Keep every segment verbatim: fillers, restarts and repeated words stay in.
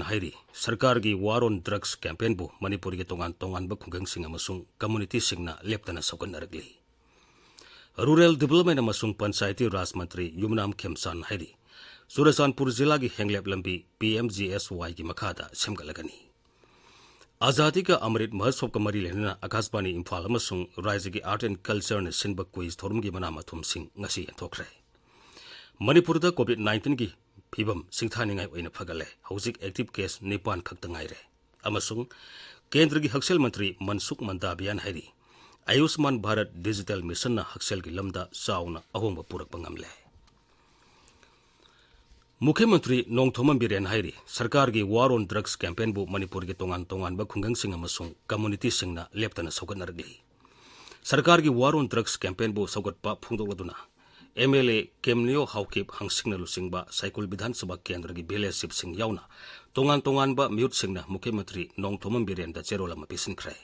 ꯍꯥꯏꯔꯤ, ꯁꯔꯀꯥꯔꯒꯤ War on Drugs campaignꯕꯨ ꯃꯅꯤꯄꯨꯔꯒꯤ ꯇꯣꯉꯥꯟ ꯇꯣꯉꯥꯟꯕ ꯈꯨꯡꯒꯪꯁꯤꯡ ꯑꯃꯁꯨꯡ communityꯁꯤꯡꯅ ꯂꯦꯞꯇꯅ ꯁꯧꯒꯠꯅꯔꯛꯂꯤ꯫ Rural Development ꯑꯃꯁꯨꯡ Panchayati Raj ꯃꯟꯇ꯭ꯔꯤ ꯌꯨꯝꯅꯥꯝ ꯈꯦꯝꯆꯥꯟ ꯍꯥꯏꯔꯤ, ꯆꯨꯔꯆꯥꯟꯄꯨꯔ ꯖꯤꯂꯥꯒꯤ ꯍꯦꯡꯂꯦꯞ ꯂꯝꯕꯤ P M G S Yꯒꯤ ꯃꯈꯥꯗ ꯁꯦꯝꯒꯠꯂꯒꯅꯤ꯫ ꯑꯖꯥꯗꯤ ꯀꯥ ꯑꯃꯔꯤꯠ ꯃꯍꯣꯠꯁꯣꯕꯀ ꯃꯔꯤ ꯂꯩꯅꯅ ꯑꯀꯥꯁꯕꯥꯅꯤ ꯏꯝꯐꯥꯜ ꯑꯃꯁꯨꯡ ꯔꯥꯏꯖ꯭ꯌꯒꯤ Art and Cultureꯅ ꯁꯤꯟꯕ quiz ꯊꯧꯔꯝꯒꯤ ꯃꯅꯥ ꯃꯊꯨꯝꯁꯤꯡ ꯉꯁꯤ ꯌꯦꯟꯊꯣꯛꯈ꯭ꯔꯦ꯫ ꯃꯅꯤꯄꯨꯔꯗ COVID nineteenꯒꯤ ꯐꯤꯕꯝ ꯁꯤꯡꯊꯥꯅꯤꯡꯉꯥꯏ ꯑꯣꯏꯅ ꯐꯒꯠꯂꯦ꯫ ꯍꯧꯖꯤꯛ active case ꯅꯤꯄꯥꯟ ꯈꯛꯇ ꯉꯥꯏꯔꯦ꯫ ꯑꯃꯁꯨꯡ ꯀꯦꯟꯗ꯭ꯔꯒꯤ ꯍꯛꯁꯦꯜ ꯃꯟꯇ꯭ꯔꯤ ꯃꯟꯁꯨꯈ ꯃꯟꯗꯥꯚꯤꯌꯥꯅ ꯍꯥꯏꯔꯤ, ꯑꯌꯨꯁꯃꯥꯟ ꯚꯥꯔꯠ digital missionꯅ ꯍꯛꯁꯦꯜꯒꯤ ꯂꯝꯗ ꯆꯥꯎꯅ ꯑꯍꯣꯡꯕ ꯄꯨꯔꯛꯄ ꯉꯝꯂꯦ꯫ ꯃꯨꯈ꯭ꯌ ꯃꯟꯇ꯭ꯔꯤ ꯅꯣꯡꯊꯣꯝꯕꯝ ꯕꯤꯔꯦꯟ ꯍꯥꯏꯔꯤ, ꯁꯔꯀꯥꯔꯒꯤ War on Drugs campaignꯕꯨ ꯃꯅꯤꯄꯨꯔꯒꯤ ꯇꯣꯉꯥꯟ ꯇꯣꯉꯥꯟꯕ ꯈꯨꯡꯒꯪꯁꯤꯡ ꯑꯃꯁꯨꯡ communityꯁꯤꯡꯅ ꯂꯦꯞꯇꯅ ꯁꯧꯒꯠꯅꯔꯛꯂꯤ꯫ ꯁꯔꯀꯥꯔꯒꯤ War on Drugs campaignꯕꯨ ꯁꯧꯒꯠꯄ ꯐꯣꯡꯗꯣꯛꯂꯗꯨꯅ M L A ꯀꯦꯝꯅꯤꯌꯣ Haokip ꯍꯪꯁꯤꯡꯅ ꯂꯨꯆꯤꯡꯕ ꯁꯥꯏꯀꯨꯜ ꯕꯤꯙꯥꯟ ꯁꯚꯥ ꯀꯦꯟꯗ꯭ꯔꯒꯤ village chiefꯁꯤꯡ ꯌꯥꯎꯅ ꯇꯣꯉꯥꯟ ꯇꯣꯉꯥꯟꯕ ꯃꯤꯍꯨꯠꯁꯤꯡꯅ ꯃꯨꯈ꯭ꯌ ꯃꯟꯇ꯭ꯔꯤ ꯅꯣꯡꯊꯣꯝꯕꯝ ꯕꯤꯔꯦꯟꯗ ꯆꯦꯔꯣꯜ ꯑꯃ ꯄꯤꯁꯤꯟꯈ꯭ꯔꯦ꯫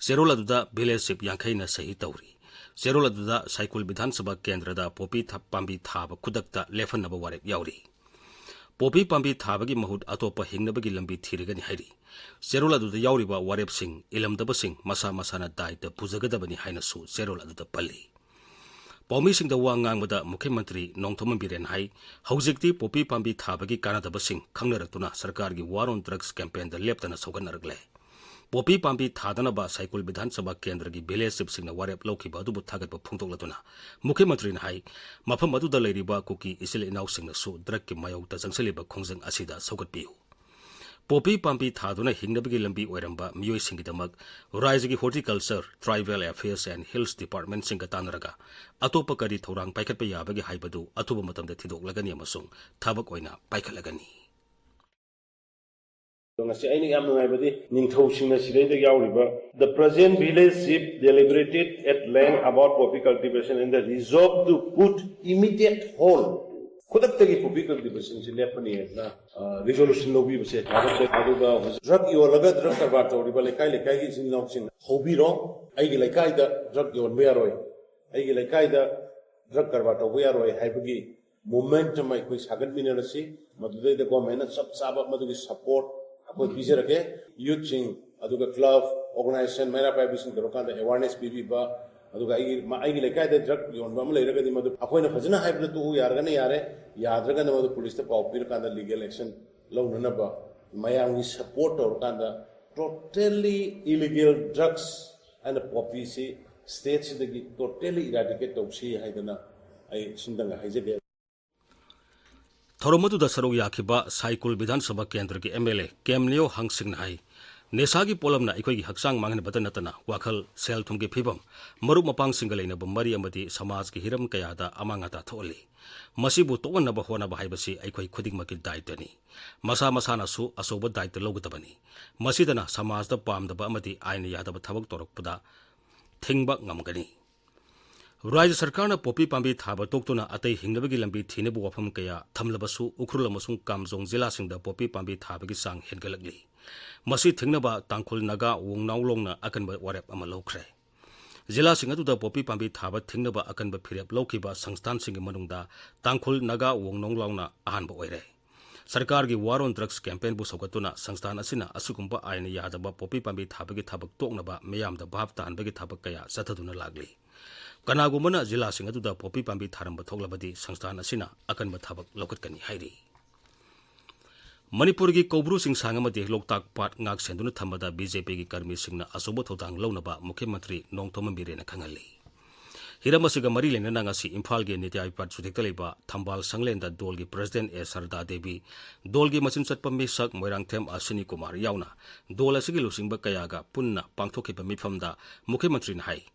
ꯆꯦꯔꯣꯜ ꯑꯗꯨꯗ village chief ꯌꯥꯡꯈꯩꯅ ꯁꯍꯤ ꯇꯧꯔꯤ꯫ ꯆꯦꯔꯣꯜ ꯑꯗꯨꯗ ꯁꯥꯏꯀꯨꯜ ꯕꯤꯙꯥꯟ ꯁꯚꯥ ꯀꯦꯟꯗ꯭ꯔꯗ ꯄꯣꯄꯤ ꯊ-, ꯄꯥꯝꯕꯤ ꯊꯥꯕ ꯈꯨꯗꯛꯇ ꯂꯦꯞꯍꯟꯅꯕ ꯋꯥꯔꯦꯞ ꯌꯥꯎꯔꯤ꯫ ꯄꯣꯄꯤ ꯄꯥꯝꯕꯤ ꯊꯥꯕꯒꯤ ꯃꯍꯨꯠ ꯑꯇꯣꯞꯄ ꯍꯤꯡꯅꯕꯒꯤ ꯂꯝꯕꯤ ꯊꯤꯔꯒꯅꯤ ꯍꯥꯏꯔꯤ꯫ ꯆꯦꯔꯣꯜ ꯑꯗꯨꯗ ꯌꯥꯎꯔꯤꯕ ꯋꯥꯔꯦꯞꯁꯤꯡ ꯏꯜꯂꯝꯗꯕꯁꯤꯡ ꯃꯁꯥ ꯃꯁꯥꯅ ꯗꯥꯏꯇ ꯄꯨꯖꯒꯗꯕꯅꯤ ꯍꯥꯏꯅꯁꯨ ꯆꯦꯔꯣꯜ ꯑꯗꯨꯗ ꯄꯜꯂꯤ꯫ ꯄꯥꯎꯃꯤꯁꯤꯡꯗ ꯋꯥ ꯉꯥꯡꯕꯗ ꯃꯨꯈ꯭ꯌ ꯃꯟꯇ꯭ꯔꯤ ꯅꯣꯡꯊꯣꯝꯕꯝ ꯕꯤꯔꯦꯟ ꯍꯥꯏ, ꯍꯧꯖꯤꯛꯇꯤ ꯄꯣꯄꯤ ꯄꯥꯝꯕꯤ ꯊꯥꯕꯒꯤ ꯀꯥꯟꯅꯗꯕꯁꯤꯡ ꯈꯪꯅꯔꯛꯇꯨꯅ ꯁꯔꯀꯥꯔꯒꯤ War on Drugs campaignꯗ ꯂꯦꯞꯇꯅ ꯁꯧꯒꯠꯅꯔꯛꯂꯦ꯫ ꯄꯣꯄꯤ ꯄꯥꯝꯕꯤ ꯊꯥꯗꯅꯕ ꯁꯥꯏꯀꯨꯜ ꯕꯤꯙꯥꯟ ꯁꯚꯥ ꯀꯦꯟꯗ꯭ꯔꯒꯤ village chiefꯁꯤꯡꯅ ꯋꯥꯔꯦꯞ ꯂꯧꯈꯤꯕ ꯑꯗꯨꯕꯨ ꯊꯥꯒꯠꯄ ꯐꯣꯡꯗꯣꯛꯂꯗꯨꯅ ꯃꯨꯈ꯭ꯌ ꯃꯟꯇ꯭ꯔꯤꯅ ꯍꯥꯏ, ꯃꯐꯝ ꯑꯗꯨꯗ ꯂꯩꯔꯤꯕ ꯀꯨꯀꯤ ꯏꯆꯤꯜ ꯏꯅꯥꯎꯁꯤꯡꯅꯁꯨ drugꯀꯤ ꯃꯥꯌꯣꯛꯇ ꯆꯪꯁꯤꯜꯂꯤꯕ ꯈꯣꯡꯖꯪ ꯑꯁꯤꯗ ꯁꯧꯒꯠꯄꯤꯌꯨ꯫ ꯄꯣꯄꯤ ꯄꯥꯝꯕꯤ ꯊꯥꯗꯨꯅ ꯍꯤꯡꯅꯕꯒꯤ ꯂꯝꯕꯤ ꯑꯣꯏꯔꯝꯕ ꯃꯤꯑꯣꯏꯁꯤꯡꯒꯤꯗꯃꯛ ꯔꯥꯏꯖ꯭ꯌꯒꯤ Horticulture, Tribal Affairs and Hills Departmentꯁꯤꯡꯒ ꯇꯥꯟꯅꯔꯒ ꯑꯇꯣꯞꯄ ꯀꯔꯤ ꯊꯧꯔꯥꯡ ꯄꯥꯏꯈꯠꯄ ꯌꯥꯕꯒꯦ ꯍꯥꯏꯕꯗꯨ ꯑꯊꯨꯕ ꯃꯇꯝꯗ ꯊꯤꯗꯣꯛꯂꯒꯅꯤ ꯑꯃꯁꯨꯡ ꯊꯕꯛ ꯑꯣꯏꯅ ꯄꯥꯏꯈꯠꯂꯒꯅꯤ꯫ ꯑꯗꯣ ꯉꯁꯤ ꯑꯩꯅ ꯌꯥꯝ ꯅꯨꯡꯉꯥꯏꯕꯗꯤ ꯅꯤꯡꯊꯧꯁꯤꯡꯅ ꯁꯤꯗꯩꯗ ꯌꯥꯎꯔꯤꯕ, "The present village chief deliberated at length about poppy cultivation and the resolve to put immediate halt." ꯈꯨꯗꯛꯇꯒꯤ poppy cultivationꯁꯤ ꯂꯦꯞꯄꯅꯤ ꯍꯥꯏꯅ, ꯑ, resolution ꯂꯧꯕꯤꯕꯁꯦ ꯊꯥꯒꯠꯆꯔꯤ꯫ ꯑꯗꯨꯒ ꯍꯧꯖꯤꯛ drug ꯌꯣꯜꯂꯒ drug ꯀꯔꯕꯥꯔ ꯇꯧꯔꯤꯕ ꯂꯩꯀꯥꯏ ꯂꯩꯀꯥꯏꯒꯤ ꯏꯆꯤꯟ ꯏꯅꯥꯎꯁꯤꯡ ꯍꯧꯕꯤꯔꯣ, "ꯑꯩꯒꯤ ꯂꯩꯀꯥꯏꯗ drug ꯌꯣꯟꯕ ꯌꯥꯔꯣꯏ, ꯑꯩꯒꯤ ꯂꯩꯀꯥꯏꯗ drug ꯀꯔꯕꯥꯔ ꯇꯧꯕ ꯌꯥꯔꯣꯏ" ꯍꯥꯏꯕꯒꯤ Momentum ꯑꯩꯈꯣꯏ ꯁꯥꯒꯠꯃꯤꯟꯅꯔꯁꯤ꯫ ꯃꯗꯨꯗꯩꯗ government ꯅ ꯆꯞ ꯆꯥꯕ ꯃꯗꯨꯒꯤ support ꯑꯩꯈꯣꯏ ꯄꯤꯖꯔꯒꯦ꯫ Youth ꯁꯤꯡ, ꯑꯗꯨꯒ club, organization, ꯃꯩꯔꯥ ꯄꯥꯏꯕꯤꯁꯤꯡ ꯇꯧꯔꯀꯥꯟꯗ awareness ꯄꯤꯕꯤꯕ, ꯑꯗꯨꯒ ꯑꯩꯒꯤ, ꯑꯩꯒꯤ ꯂꯩꯀꯥꯏꯗ drug ꯌꯣꯟꯕ ꯑꯃ ꯂꯩꯔꯒꯗꯤ ꯃꯗꯨ ꯑꯩꯈꯣꯏꯅ ꯐꯖꯅ ꯍꯥꯏꯕꯗ ꯇꯣꯛꯎ, ꯌꯥꯔꯒꯅ ꯌꯥꯔꯦ, ꯌꯥꯗ꯭ꯔꯒꯅ ꯃꯗꯨ police ꯇ ꯄꯥꯎ ꯄꯤꯔꯀꯥꯟꯗ legal action ꯂꯧꯅꯅꯕ ꯃꯌꯥꯝꯒꯤ support ꯇꯧꯔꯀꯥꯟꯗ totally illegal drugs and poppy ꯁꯤ state ꯁꯤꯗꯒꯤ totally eradicate ꯇꯧꯁꯤ ꯍꯥꯏꯗꯅ ꯑꯩ ꯁꯤꯝꯇꯪꯒ ꯍꯥꯏꯖꯒꯦ꯫ ꯊꯧꯔꯝ ꯑꯗꯨꯗ ꯁꯔꯨꯛ ꯌꯥꯈꯤꯕ ꯁꯥꯏꯀꯨꯜ ꯕꯤꯙꯥꯟ ꯁꯚꯥ ꯀꯦꯟꯗ꯭ꯔꯒꯤ M L A ꯀꯦꯝꯂꯤꯌꯣ ꯍꯪꯁꯤꯡꯅ ꯍꯥꯏ, ꯅꯤꯁꯥꯒꯤ ꯄꯣꯠꯂꯝꯅ ꯑꯩꯈꯣꯏꯒꯤ ꯍꯛꯆꯥꯡ ꯃꯥꯡꯍꯟꯕꯇ ꯅꯠꯇꯅ ꯋꯥꯈꯜ, ꯁꯦꯜ ꯊꯨꯝꯒꯤ ꯐꯤꯕꯝ, ꯃꯔꯨꯞ ꯃꯄꯥꯡꯁꯤꯡꯒ ꯂꯩꯅꯕ ꯃꯔꯤ ꯑꯃꯗꯤ ꯁꯃꯥꯖꯒꯤ ꯍꯤꯔꯝ ꯀꯌꯥꯗ ꯑꯃꯥꯡ ꯑꯇꯥ ꯊꯣꯛꯍꯜꯂꯤ꯫ ꯃꯁꯤꯕꯨ ꯇꯣꯛꯍꯟꯅꯕ ꯍꯣꯠꯅꯕ ꯍꯥꯏꯕꯁꯤ ꯑꯩꯈꯣꯏ ꯈꯨꯗꯤꯡꯃꯛꯀꯤ ꯗꯥꯏꯇꯅꯤ꯫ ꯃꯁꯥ ꯃꯁꯥꯅꯁꯨ ꯑꯆꯧꯕ ꯗꯥꯏꯇ ꯂꯧꯒꯗꯕꯅꯤ꯫ ꯃꯁꯤꯗꯅ ꯁꯃꯥꯖꯗ ꯄꯥꯝꯗꯕ ꯑꯃꯗꯤ ꯑꯥꯏꯟꯅ ꯌꯥꯗꯕ ꯊꯕꯛ ꯇꯧꯔꯛꯄꯗ ꯊꯤꯡꯕ ꯉꯝꯒꯅꯤ꯫ ꯔꯥꯖ꯭ꯌ ꯁꯔꯀꯥꯔꯅ ꯄꯣꯄꯤ ꯄꯥꯝꯕꯤ ꯊꯥꯕ ꯇꯣꯛꯇꯨꯅ ꯑꯇꯩ ꯍꯤꯡꯅꯕꯒꯤ ꯂꯝꯕꯤ ꯊꯤꯅꯕ ꯋꯥꯐꯝ ꯀꯌꯥ ꯊꯝꯂꯕꯁꯨ, ꯎꯈ꯭ꯔꯨꯜ ꯑꯃꯁꯨꯡ ꯀꯥꯝꯖꯣꯡ ꯖꯤꯂꯥꯁꯤꯡꯗ ꯄꯣꯄꯤ ꯄꯥꯝꯕꯤ ꯊꯥꯕꯒꯤ ꯆꯥꯡ ꯍꯦꯟꯒꯠꯂꯛꯂꯤ꯫ ꯃꯁꯤ ꯊꯤꯡꯅꯕ ꯇꯥꯡꯈꯨꯜ ꯅꯥꯒꯥ ꯋꯣꯡꯅꯥꯎꯂꯣꯡꯅ ꯑꯀꯟꯕ ꯋꯥꯔꯦꯞ ꯑꯃ ꯂꯧꯈ꯭ꯔꯦ꯫ ꯖꯤꯂꯥꯁꯤꯡ ꯑꯗꯨꯗ ꯄꯣꯄꯤ ꯄꯥꯝꯕꯤ ꯊꯥꯕ ꯊꯤꯡꯅꯕ ꯑꯀꯟꯕ ꯐꯤꯔꯦꯞ ꯂꯧꯈꯤꯕ ꯁꯪꯁꯊꯥꯟꯁꯤꯡꯒꯤ ꯃꯅꯨꯡꯗ ꯇꯥꯡꯈꯨꯜ ꯅꯥꯒꯥ ꯋꯣꯡꯅꯥꯎꯂꯣꯡꯅ ꯑꯍꯥꯟꯕ ꯑꯣꯏꯔꯦ꯫ ꯁꯔꯀꯥꯔꯒꯤ War on Drugs campaign ꯕꯨ ꯁꯧꯒꯠꯇꯨꯅ ꯁꯪꯁꯊꯥꯟ ꯑꯁꯤꯅ ꯑꯁꯤꯒꯨꯝꯕ ꯑꯥꯏꯟꯅ ꯌꯥꯗꯕ ꯄꯣꯄꯤ ꯄꯥꯝꯕꯤ ꯊꯥꯕꯒꯤ ꯊꯕꯛ ꯇꯣꯛꯅꯕ ꯃꯤꯌꯥꯝꯗ ꯚꯥꯞ ꯇꯥꯍꯟꯕꯒꯤ ꯊꯕꯛ ꯀꯌꯥ ꯆꯠꯊꯗꯨꯅ ꯂꯥꯛꯂꯤ꯫ ꯀꯅꯥꯒꯨꯝꯕꯅ ꯖꯤꯂꯥꯁꯤꯡ ꯑꯗꯨꯗ ꯄꯣꯄꯤ ꯄꯥꯝꯕꯤ ꯊꯥꯔꯝꯕ ꯊꯣꯛꯂꯕꯗꯤ ꯁꯪꯁꯊꯥꯟ ꯑꯁꯤꯅ ꯑꯀꯟꯕ ꯊꯕꯛ ꯂꯧꯈꯠꯀꯅꯤ ꯍꯥꯏꯔꯤ꯫ ꯃꯅꯤꯄꯨꯔꯒꯤ ꯀꯧꯕ꯭ꯔꯨ ꯆꯤꯡꯁꯥꯡ ꯑꯃꯗꯤ ꯂꯣꯛꯇꯥꯛ ꯄꯥꯠ ꯉꯥꯛ ꯁꯦꯟꯗꯨꯅ ꯊꯝꯕꯗ BJP ꯒꯤ ꯀꯔꯃꯤꯁꯤꯡꯅ ꯑꯆꯧꯕ ꯊꯧꯗꯥꯡ ꯂꯧꯅꯕ ꯃꯨꯈ꯭ꯌ ꯃꯟꯇ꯭ꯔꯤ ꯅꯣꯡꯊꯣꯝꯕꯝ ꯕꯤꯔꯦꯟꯅ ꯈꯪꯍꯜꯂꯤ꯫ ꯍꯤꯔꯝ ꯑꯁꯤꯒ ꯃꯔꯤ ꯂꯩꯅꯅ ꯉꯁꯤ ꯏꯝꯐꯥꯜꯒꯤ ꯅꯤꯇ꯭ꯌꯥ ꯏꯄꯥꯠ ꯁꯨꯊꯦꯛꯇ ꯂꯩꯕ ꯊꯝꯕꯥꯜ ꯁꯪꯂꯦꯟꯗ ꯗꯣꯜꯒꯤ president A ꯁꯔꯗꯥ ꯗꯦꯕꯤ, ꯗꯣꯜꯒꯤ ꯃꯆꯤꯟ ꯆꯠꯄ ꯃꯤꯁꯛ ꯃꯣꯏꯔꯥꯡꯊꯦꯝ ꯑꯁꯤꯅꯤ ꯀꯨꯃꯥꯔ ꯌꯥꯎꯅ ꯗꯣꯜ ꯑꯁꯤꯒꯤ ꯂꯨꯆꯤꯡꯕ ꯀꯌꯥꯒ ꯄꯨꯟꯅ ꯄꯥꯡꯊꯣꯛꯈꯤꯕ ꯃꯤꯐꯝꯗ ꯃꯨꯈ꯭ꯌ ꯃꯟꯇ꯭ꯔꯤꯅ ꯍꯥꯏ,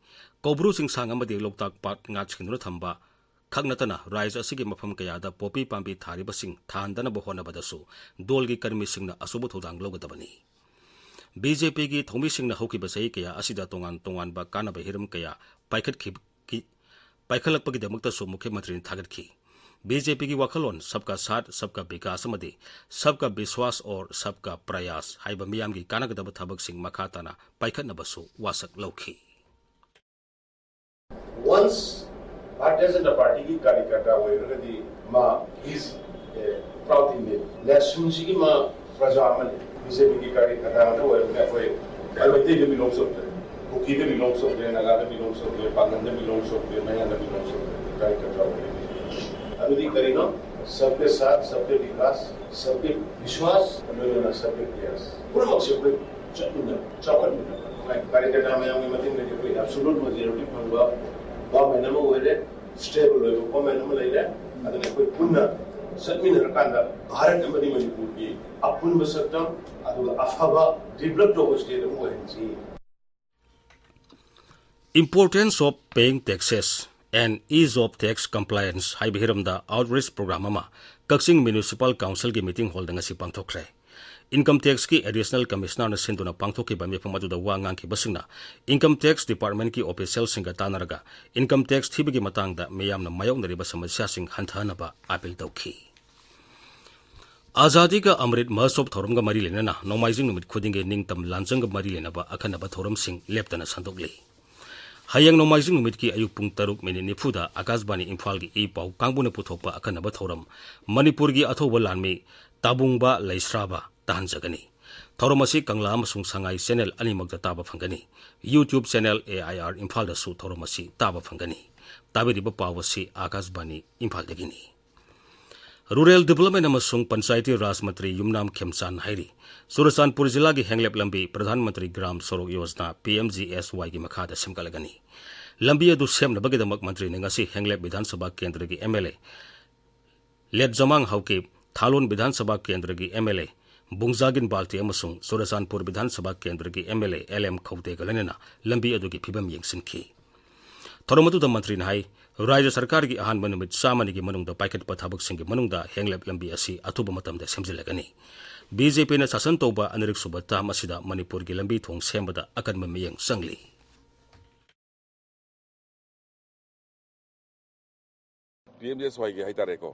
ꯀꯧꯕ꯭ꯔꯨ ꯆꯤꯡꯁꯥꯡ ꯑꯃꯗꯤ ꯂꯣꯛꯇꯥꯛ ꯄꯥꯠ ꯉꯥꯛ ꯁꯦꯟꯗꯨꯅ ꯊꯝꯕ ꯈꯛ ꯅꯠꯇꯅ ꯔꯥꯖ꯭ꯌ ꯑꯁꯤꯒꯤ ꯃꯐꯝ ꯀꯌꯥꯗ ꯄꯣꯄꯤ ꯄꯥꯝꯕꯤ ꯊꯥꯔꯤꯕꯁꯤꯡ ꯊꯥꯍꯟꯗꯅꯕ ꯍꯣꯠꯅꯕꯗꯁꯨ ꯗꯣꯜꯒꯤ ꯀꯔꯃꯤꯁꯤꯡꯅ ꯑꯆꯧꯕ ꯊꯧꯗꯥꯡ ꯂꯧꯒꯗꯕꯅꯤ꯫ BJP ꯒꯤ ꯊꯧꯃꯤꯁꯤꯡꯅ ꯍꯧꯈꯤꯕ ꯆꯍꯤ ꯀꯌꯥ ꯑꯁꯤꯗ ꯇꯣꯉꯥꯟ ꯇꯣꯉꯥꯟꯕ ꯀꯥꯟꯅꯕ ꯍꯤꯔꯝ ꯀꯌꯥ ꯄꯥꯏꯈꯠꯈꯤ-, ꯄꯥꯏꯈꯠꯂꯛꯄꯒꯤꯗꯃꯛꯇꯁꯨ ꯃꯨꯈ꯭ꯌ ꯃꯟꯇ꯭ꯔꯤꯅ ꯊꯥꯒꯠꯈꯤ꯫ BJP ꯒꯤ ꯋꯥꯈꯜꯂꯣꯟ ꯁꯕꯀꯥ ꯁꯥꯊ, ꯁꯕꯀꯥ ꯕꯤꯀꯥꯁ ꯑꯃꯗꯤ ꯁꯕꯀꯥ ꯕꯤꯁ꯭ꯋꯥꯁ ꯑꯣꯔ ꯁꯕꯀꯥ ꯄ꯭ꯔꯌꯥꯁ ꯍꯥꯏꯕ ꯃꯤꯌꯥꯝꯒꯤ ꯀꯥꯟꯅꯒꯗꯕ ꯊꯕꯛꯁꯤꯡ ꯃꯈꯥ ꯇꯥꯅ ꯄꯥꯏꯈꯠꯅꯕꯁꯨ ꯋꯥꯁꯛ ꯂꯧꯈꯤ꯫ Once ꯚꯥꯔꯇꯤꯌ ꯖꯅꯇꯥ ꯄꯥꯔꯇꯤꯒꯤ ꯀꯥꯔꯌꯀꯔꯇꯥ ꯑꯣꯏꯔꯒꯗꯤ ꯃꯥ is a proud Indian. ꯂꯦꯁꯨꯟꯁꯤꯒꯤ ꯃꯥ ꯄ꯭ꯔꯖꯥ ꯑꯃꯅꯤ꯫ ꯕꯤ ꯖꯦ ꯄꯤꯒꯤ ꯀꯥꯔꯌꯀꯔꯇꯥ ꯑꯃ ꯑꯣꯏꯔꯕꯅꯤꯅ ꯑꯩꯈꯣꯏ ꯃꯩꯇꯩꯗ ꯕꯤꯂꯣꯡ ꯇꯧꯗ꯭ꯔꯦ, ꯀꯨꯀꯤꯗ ꯕꯤꯂꯣꯡ ꯇꯧꯗ꯭ꯔꯦ, ꯅꯥꯒꯥꯗ ꯕꯤꯂꯣꯡ ꯇꯧꯗ꯭ꯔꯦ, ꯄꯥꯡꯒꯜꯗ ꯕꯤꯂꯣꯡ ꯇꯧꯗ꯭ꯔꯦ, ꯃꯌꯥꯡꯗ ꯕꯤꯂꯣꯡ ꯇꯧꯗ꯭ꯔꯦ, ꯀꯥꯔꯌꯀꯔꯇꯥ ꯑꯣꯏꯔꯕꯅꯤ꯫ ꯑꯗꯨꯗꯤ ꯀꯔꯤꯅꯣ? सबके साथ, सबके विकास, सबके विश्वास, सबके प्रयास. ꯄꯨꯝꯅꯃꯛꯁꯦ ꯑꯩꯈꯣꯏ ꯆꯠꯃꯤꯟꯅꯕ, ꯆꯥꯎꯈꯠꯃꯤꯟꯅꯕ, ꯅꯨꯡꯉꯥꯏ꯫ ꯀꯥꯔꯌꯀꯔꯇꯥ ꯃꯌꯥꯝꯒꯤ ꯃꯇꯦꯡꯗꯒꯤ ꯑꯩꯈꯣꯏ absolute majority ꯐꯪꯕ ꯒꯣꯔꯃꯦꯟ ꯑꯃ ꯑꯣꯏꯔꯦ, ꯁ꯭ꯇꯦꯕꯜ ꯑꯣꯏꯕ ꯒꯣꯔꯃꯦꯟ ꯑꯃ ꯂꯩꯔꯦ꯫ ꯑꯗꯨꯅ ꯑꯩꯈꯣꯏ ꯄꯨꯟꯅ ꯆꯠꯃꯤꯟꯅꯔꯀꯥꯟꯗ ꯚꯥꯔꯠ ꯑꯃꯗꯤ ꯃꯅꯤꯄꯨꯔꯒꯤ ꯑꯄꯨꯟꯕ ꯁꯛꯇꯝ, ꯑꯗꯨꯒ ꯑꯐꯕ ꯗꯤꯕꯂꯞ ꯇꯧꯕ ꯁ꯭ꯇꯦꯠ ꯑꯃ ꯑꯣꯏꯍꯟꯁꯤ꯫ Importance of Paying Taxes and Ease of Tax Compliance ꯍꯥꯏꯕ ꯍꯤꯔꯝꯗ ꯑꯥꯎꯠꯔꯤꯆ ꯄ꯭ꯔꯣꯒ꯭ꯔꯥꯝ ꯑꯃ ꯀꯛꯆꯤꯡ ꯃ꯭ꯌꯨꯅꯤꯁꯤꯄꯥꯜ ꯀꯥꯎꯟꯁꯤꯜꯒꯤ ꯃꯤꯇꯤꯡ ꯍꯣꯜꯗ ꯉꯁꯤ ꯄꯥꯡꯊꯣꯛꯈ꯭ꯔꯦ꯫ ꯏꯟꯀꯝ ꯇꯦꯛꯁꯀꯤ ꯑꯦꯗꯤꯁꯅꯦꯜ ꯀꯃꯤꯁꯅꯔꯅ ꯁꯤꯟꯗꯨꯅ ꯄꯥꯡꯊꯣꯛꯈꯤꯕ ꯃꯤꯐꯝ ꯑꯗꯨꯗ ꯋꯥ ꯉꯥꯡꯈꯤꯕꯁꯤꯡꯅ ꯏꯟꯀꯝ ꯇꯦꯛꯁ ꯗꯤꯄꯥꯔꯠꯃꯦꯟꯠꯀꯤ ꯑꯣꯐꯤꯁꯤꯌꯦꯜꯁꯤꯡꯒ ꯇꯥꯟꯅꯔꯒ ꯏꯟꯀꯝ ꯇꯦꯛꯁ ꯊꯤꯕꯒꯤ ꯃꯇꯥꯡꯗ ꯃꯤꯌꯥꯝꯅ ꯃꯥꯌꯣꯛꯅꯔꯤꯕ ꯁꯃꯁ꯭ꯌꯥꯁꯤꯡ ꯍꯟꯊꯍꯟꯅꯕ ꯑꯥꯄꯤꯜ ꯇꯧꯈꯤ꯫ ꯑꯖꯥꯗꯤ ꯀꯥ ꯑꯃ꯭ꯔꯤꯠ ꯃꯍꯣꯠꯁꯕ ꯊꯧꯔꯝꯒ ꯃꯔꯤ ꯂꯩꯅꯅ ꯅꯣꯡꯃꯥꯏꯖꯤꯡ ꯅꯨꯃꯤꯠ ꯈꯨꯗꯤꯡꯒꯤ ꯅꯤꯡꯇꯝ ꯂꯥꯟꯖꯪꯒ ꯃꯔꯤ ꯂꯩꯅꯕ ꯑꯈꯟꯅꯕ ꯊꯧꯔꯝꯁꯤꯡ ꯂꯦꯞꯇꯅ ꯁꯟꯗꯣꯛꯂꯤ꯫ ꯍꯌꯦꯡ ꯅꯣꯡꯃꯥꯏꯖꯤꯡ ꯅꯨꯃꯤꯠꯀꯤ ꯑꯌꯨꯛ ꯄꯨꯡ ꯇꯔꯨꯛ ꯃꯤꯅꯤꯠ ꯅꯤꯐꯨꯗ ꯑꯀꯥꯁꯕꯥꯅꯤ ꯏꯝꯐꯥꯜꯒꯤ ꯏ ꯄꯥꯎ ꯀꯥꯡꯕꯨꯅ ꯄꯨꯊꯣꯛꯄ ꯑꯈꯟꯅꯕ ꯊꯧꯔꯝ ꯃꯅꯤꯄꯨꯔꯒꯤ ꯑꯊꯧꯕ ꯂꯥꯟꯃꯤ ꯇꯥꯕꯨꯡꯕ ꯂꯩꯁ꯭ꯔꯥꯕ ꯇꯥꯍꯟꯖꯒꯅꯤ꯫ ꯊꯧꯔꯝ ꯑꯁꯤ ꯀꯪꯂꯥ ꯑꯃꯁꯨꯡ ꯁꯉꯥꯏ ꯆꯦꯅꯦꯜ ꯑꯅꯤꯃꯛꯇ ꯇꯥꯕ ꯐꯪꯒꯅꯤ꯫ YouTube channel A I R ꯏꯝꯐꯥꯜꯗꯁꯨ ꯊꯧꯔꯝ ꯑꯁꯤ ꯇꯥꯕ ꯐꯪꯒꯅꯤ꯫ ꯇꯥꯕꯤꯔꯤꯕ ꯄꯥꯎ ꯑꯁꯤ ꯑꯀꯥꯁꯕꯥꯅꯤ ꯏꯝꯐꯥꯜꯗꯒꯤꯅꯤ꯫ ꯔꯨꯔꯦꯜ ꯗꯤꯕꯂꯞꯃꯦꯟ ꯑꯃꯁꯨꯡ ꯄꯟꯆꯥꯌꯇꯤ ꯔꯥꯖ ꯃꯟꯇ꯭ꯔꯤ ꯌꯨꯝꯅꯥꯝ ꯈꯦꯝꯆꯥꯟ ꯍꯥꯏꯔꯤ, ꯆꯨꯔꯆꯥꯟꯄꯨꯔ ꯖꯤꯂꯥꯒꯤ ꯍꯦꯡꯂꯦꯞ ꯂꯝꯕꯤ ꯄ꯭ꯔꯙꯥꯟ ꯃꯟꯇ꯭ꯔꯤ ꯒ꯭ꯔꯥꯝ ꯁꯣꯔꯣꯛ ꯌꯣꯖꯅꯥ, ꯄꯤ ꯑꯦꯝ ꯖꯤ ꯑꯦꯁ ꯋꯥꯏꯒꯤ ꯃꯈꯥꯗ ꯁꯦꯝꯒꯠꯂꯒꯅꯤ꯫ ꯂꯝꯕꯤ ꯑꯗꯨ ꯁꯦꯝꯅꯕꯒꯤꯗꯃꯛ ꯃꯟꯇ꯭ꯔꯤꯅ ꯉꯁꯤ ꯍꯦꯡꯂꯦꯞ ꯕꯤꯙꯥꯟ ꯁꯚꯥ ꯀꯦꯟꯗ꯭ꯔꯒꯤ ꯑꯦꯝ ꯑꯦꯜ ꯑꯦ ꯂꯦꯠꯖꯃꯥꯡ ꯍꯥꯎꯀꯤꯞ, ꯊꯥꯂꯣꯟ ꯕꯤꯙꯥꯟ ꯁꯚꯥ ꯀꯦꯟꯗ꯭ꯔꯒꯤ ꯑꯦꯝ ꯑꯦꯜ ꯑꯦ ꯕꯨꯡꯖꯥꯒꯤꯟ ꯕꯥꯜꯇꯦ ꯑꯃꯁꯨꯡ ꯆꯨꯔꯆꯥꯟꯄꯨꯔ ꯕꯤꯙꯥꯟ ꯁꯚꯥ ꯀꯦꯟꯗ꯭ꯔꯒꯤ M L A L M ꯈꯧꯇꯦꯒ ꯂꯣꯏꯅꯅ ꯂꯝꯕꯤ ꯑꯗꯨꯒꯤ ꯐꯤꯕꯝ ꯌꯦꯡꯁꯤꯟꯈꯤ꯫ ꯊꯧꯔꯝ ꯑꯗꯨꯗ ꯃꯟꯇ꯭ꯔꯤꯅ ꯍꯥꯏ, ꯔꯥꯖ꯭ꯌ ꯁꯔꯀꯥꯔꯒꯤ ꯑꯍꯥꯟꯕ ꯅꯨꯃꯤꯠ ꯆꯥꯝꯃꯅꯤꯒꯤ ꯃꯅꯨꯡꯗ ꯄꯥꯏꯈꯠꯄ ꯊꯕꯛꯁꯤꯡꯒꯤ ꯃꯅꯨꯡꯗ ꯍꯦꯡꯂꯦꯞ ꯂꯝꯕꯤ ꯑꯁꯤ ꯑꯊꯨꯕ ꯃꯇꯝꯗ ꯁꯦꯝꯖꯤꯜꯂꯒꯅꯤ꯫ ꯕꯤ ꯖꯦ ꯄꯤꯅ ꯁꯥꯁꯟ ꯇꯧꯕ ꯑꯅꯤꯔꯛꯁꯨꯕ ꯇꯥꯔꯝ ꯑꯁꯤꯗ ꯃꯅꯤꯄꯨꯔꯒꯤ ꯂꯝꯕꯤ ꯊꯣꯡ ꯁꯦꯝꯕꯗ ꯑꯀꯟꯕ ꯃꯤꯠꯌꯦꯡ ꯆꯪꯂꯤ꯫ ꯄꯤ ꯑꯦꯝ ꯖꯤ ꯑꯦꯁ ꯋꯥꯏꯒꯤ ꯍꯥꯏꯇꯥꯔꯦꯀꯣ,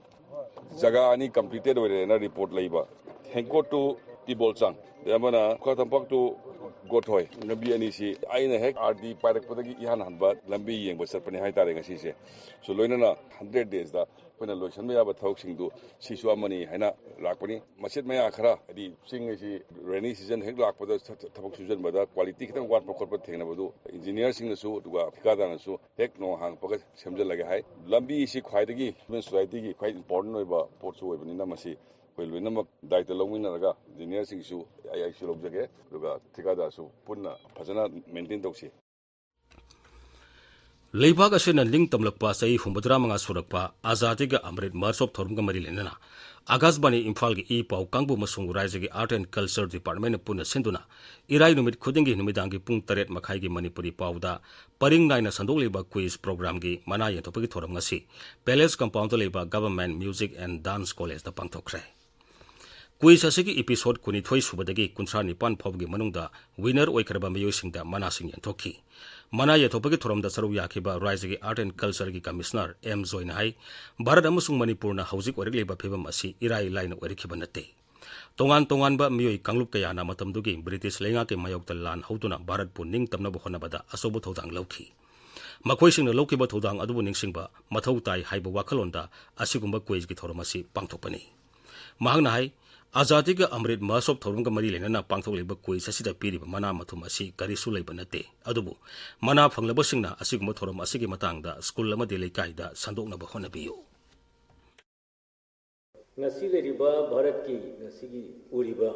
ꯖꯒꯥ ꯑꯅꯤ ꯀꯝꯄ꯭ꯂꯤꯇꯦꯠ ꯑꯣꯏꯔꯦꯅ ꯔꯤꯄꯣꯔꯠ ꯂꯩꯕ, ꯍꯦꯡꯀꯣꯠ ꯇꯨ ꯇꯤꯕꯣꯜꯆꯥꯡ, ꯑꯗꯩ ꯑꯃꯅ ꯈꯨꯒꯥ ꯇꯝꯄꯥꯛ ꯇꯨ ꯒꯣꯠ ꯍꯣꯏ꯫ ꯂꯝꯕꯤ ꯑꯅꯤꯁꯤ ꯑꯩꯅ ꯍꯦꯛ ꯑꯥꯔ ꯗꯤ ꯄꯥꯏꯔꯛꯄꯗꯒꯤ ꯏꯍꯥꯟ ꯍꯥꯟꯕ ꯂꯝꯕꯤ ꯌꯦꯡꯕ ꯆꯠꯄꯅꯤ ꯍꯥꯏꯇꯥꯔꯦ ꯉꯁꯤꯁꯦ꯫ ꯁꯨ ꯂꯣꯏꯅꯅ ꯍꯟꯗ꯭ꯔꯦꯠ ꯗꯦꯖꯇ ꯑꯩꯈꯣꯏꯅ ꯂꯣꯏꯁꯤꯟꯕ ꯌꯥꯕ ꯊꯕꯛꯁꯤꯡꯗꯨ ꯁꯤꯁꯨ ꯑꯃꯅꯤ ꯍꯥꯏꯅ ꯂꯥꯛꯄꯅꯤ꯫ ꯃꯆꯦꯠ ꯃꯌꯥ ꯈꯔ, ꯍꯥꯏꯗꯤ ꯆꯤꯡ ꯑꯁꯤ ꯔꯦꯅꯤ ꯁꯤꯖꯟ ꯍꯦꯛ ꯂꯥꯛꯄꯗ ꯊ-, ꯊ-, ꯊꯕꯛ ꯁꯨꯖꯟꯕꯗ ꯀ꯭ꯋꯥꯂꯤꯇꯤ ꯈꯤꯇꯪ ꯋꯥꯠꯄ ꯈꯣꯠꯄ ꯊꯦꯡꯅꯕꯗꯨ ꯏꯟꯖꯤꯅꯤꯌꯥꯔꯁꯤꯡꯅꯁꯨ ꯑꯗꯨꯒ ꯊꯤꯀꯥꯗꯥꯔꯅꯁꯨ ꯍꯦꯛ ꯅꯣꯡ ꯍꯥꯡꯉꯛꯄꯒ ꯁꯦꯝꯖꯤꯜꯂꯒꯦ ꯍꯥꯏ꯫ ꯂꯝꯕꯤ ꯑꯁꯤ ꯈ꯭ꯋꯥꯏꯗꯒꯤ ꯍ꯭ꯌꯨꯃꯦꯟ ꯁꯣꯁꯥꯏꯇꯤꯒꯤ ꯈ꯭ꯋꯥꯏ ꯏꯝꯄꯣꯔꯇꯦꯟ ꯑꯣꯏꯕ ꯄꯣꯠꯁꯨ ꯑꯣꯏꯕꯅꯤꯅ ꯃꯁꯤ ꯑꯩꯈꯣꯏ ꯂꯣꯏꯅꯃꯛ ꯗꯥꯏꯇ ꯂꯧꯃꯤꯟꯅꯔꯒ ꯏꯟꯖꯤꯅꯤꯌꯥꯔꯁꯤꯡꯁꯨ ꯑꯩ, ꯑꯩꯁꯨ ꯂꯧꯖꯒꯦ, ꯑꯗꯨꯒ ꯊꯤꯀꯥꯗꯥꯔꯁꯨ ꯄꯨꯟꯅ ꯐꯖꯅ ꯃꯦꯟꯇꯦꯟ ꯇꯧꯁꯤ꯫ ꯂꯩꯕꯥꯛ ꯑꯁꯤꯅ ꯅꯤꯡꯇꯝꯂꯛꯄ ꯆꯍꯤ ꯍꯨꯝꯐꯨꯇꯔꯥ ꯃꯉꯥ ꯁꯨꯔꯛꯄ ꯑꯖꯥꯗꯤ ꯀ ꯑꯃ꯭ꯔꯤꯠ ꯃꯍꯣꯠꯁꯣꯕ ꯊꯧꯔꯝꯒ ꯃꯔꯤ ꯂꯩꯅꯅ ꯑꯀꯥꯁꯕꯥꯅꯤ ꯏꯝꯐꯥꯜꯒꯤ ꯏ ꯄꯥꯎ ꯀꯥꯡꯕꯨ ꯑꯃꯁꯨꯡ ꯔꯥꯏꯖ꯭ꯌꯒꯤ ꯑꯥꯔꯠ ꯑꯦꯟ ꯀꯜꯆꯔ ꯗꯤꯄꯥꯔꯠꯃꯦꯟꯅ ꯄꯨꯟꯅ ꯁꯤꯟꯗꯨꯅ ꯏꯔꯥꯏ ꯅꯨꯃꯤꯠ ꯈꯨꯗꯤꯡꯒꯤ ꯅꯨꯃꯤꯗꯥꯡꯒꯤ ꯄꯨꯡ ꯇꯔꯦꯠ ꯃꯈꯥꯏꯒꯤ ꯃꯅꯤꯄꯨꯔꯤ ꯄꯥꯎꯗ ꯄꯔꯤꯡ ꯅꯥꯏꯅ ꯁꯟꯗꯣꯛꯂꯤꯕ ꯀ꯭ꯋꯤꯖ ꯄ꯭ꯔꯣꯒ꯭ꯔꯥꯝꯒꯤ ꯃꯅꯥ ꯌꯦꯟꯊꯣꯛꯄꯒꯤ ꯊꯧꯔꯝ ꯉꯁꯤ ꯄꯦꯂꯦꯁ ꯀꯝꯄꯥꯎꯟꯗ ꯂꯩꯕ ꯒꯚꯔꯟꯃꯦꯟꯠ ꯃ꯭ꯌꯨꯖꯤꯛ ꯑꯦꯟ ꯗꯥꯟꯁ ꯀꯣꯂꯦꯖꯇ ꯄꯥꯡꯊꯣꯛꯈ꯭ꯔꯦ꯫ ꯀ꯭ꯋꯤꯖ ꯑꯁꯤꯒꯤ ꯏꯄꯤꯁꯣꯗ ꯀꯨꯟꯅꯤꯊꯣꯏ ꯁꯨꯕꯗꯒꯤ ꯀꯨꯟꯊ꯭ꯔꯥ ꯅꯤꯄꯥꯟ ꯐꯥꯎꯕꯒꯤ ꯃꯅꯨꯡꯗ ꯋꯤꯅꯔ ꯑꯣꯏꯈ꯭ꯔꯕ ꯃꯤꯑꯣꯏꯁꯤꯡꯗ ꯃꯅꯥꯁꯤꯡ ꯌꯦꯟꯊꯣꯛꯈꯤ꯫ ꯃꯅꯥ ꯌꯦꯟꯊꯣꯛꯄꯒꯤ ꯊꯧꯔꯝꯗ ꯁꯔꯨꯛ ꯌꯥꯈꯤꯕ ꯔꯥꯏꯖ꯭ꯌꯒꯤ ꯑꯥꯔꯠ ꯑꯦꯟ ꯀꯜꯆꯔꯒꯤ ꯀꯃꯤꯁꯅꯔ ꯑꯦꯝ ꯖꯣꯏꯅ ꯍꯥꯏ, ꯚꯥꯔꯠ ꯑꯃꯁꯨꯡ ꯃꯅꯤꯄꯨꯔꯅ ꯍꯧꯖꯤꯛ ꯑꯣꯏꯔꯛꯂꯤꯕ ꯐꯤꯕꯝ ꯑꯁꯤ ꯏꯔꯥꯏ ꯂꯥꯏꯅ ꯑꯣꯏꯔꯛꯈꯤꯕ ꯅꯠꯇꯦ꯫ ꯇꯣꯉꯥꯟ ꯇꯣꯉꯥꯟꯕ ꯃꯤꯑꯣꯏ ꯀꯥꯡꯂꯨꯞ ꯀꯌꯥꯅ ꯃꯇꯝꯗꯨꯒꯤ ꯕ꯭ꯔꯤꯇꯤꯁ ꯂꯩꯉꯥꯛꯀꯤ ꯃꯥꯌꯣꯛꯇ ꯂꯥꯟ ꯍꯧꯗꯨꯅ ꯚꯥꯔꯠꯄꯨ ꯅꯤꯡꯇꯝꯅꯕ ꯍꯣꯠꯅꯕꯗ ꯑꯆꯧꯕ ꯊꯧꯗꯥꯡ ꯂꯧꯈꯤ꯫ ꯃꯈꯣꯏꯁꯤꯡꯅ ꯂꯧꯈꯤꯕ ꯊꯧꯗꯥꯡ ꯑꯗꯨꯕꯨ ꯅꯤꯡꯁꯤꯡꯕ ꯃꯊꯧ ꯇꯥꯏ ꯍꯥꯏꯕ ꯋꯥꯈꯜꯂꯣꯟꯗ ꯑꯁꯤꯒꯨꯝꯕ ꯀ꯭ꯋꯤꯖꯀꯤ ꯊꯧꯔꯝ ꯑꯁꯤ ꯄꯥꯡꯊꯣꯛꯄꯅꯤ꯫ ꯃꯍꯥꯛꯅ ꯍꯥꯏ, ꯑꯖꯥꯗꯤ ꯀ ꯑꯃ꯭ꯔꯤꯠ ꯃꯍꯣꯠꯁꯣꯕ ꯊꯧꯔꯝꯒ ꯃꯔꯤ ꯂꯩꯅꯅ ꯄꯥꯡꯊꯣꯛꯂꯤꯕ ꯀ꯭ꯋꯤꯖ ꯑꯁꯤꯗ ꯄꯤꯔꯤꯕ ꯃꯅꯥ ꯃꯊꯨꯝ ꯑꯁꯤ ꯀꯔꯤꯁꯨ ꯂꯩꯕ ꯅꯠꯇꯦ꯫ ꯑꯗꯨꯕꯨ ꯃꯅꯥ ꯐꯪꯂꯕꯁꯤꯡꯅ ꯑꯁꯤꯒꯨꯝꯕ ꯊꯧꯔꯝ ꯑꯁꯤꯒꯤ ꯃꯇꯥꯡꯗ ꯁ꯭ꯀꯨꯜ ꯑꯃꯗꯤ ꯂꯩꯀꯥꯏꯗ ꯁꯟꯗꯣꯛꯅꯕ ꯍꯣꯠꯅꯕꯤꯌꯨ꯫ ꯉꯁꯤ ꯂꯩꯔꯤꯕ ꯚꯥꯔꯠꯀꯤ ꯉꯁꯤꯒꯤ ꯎꯔꯤꯕ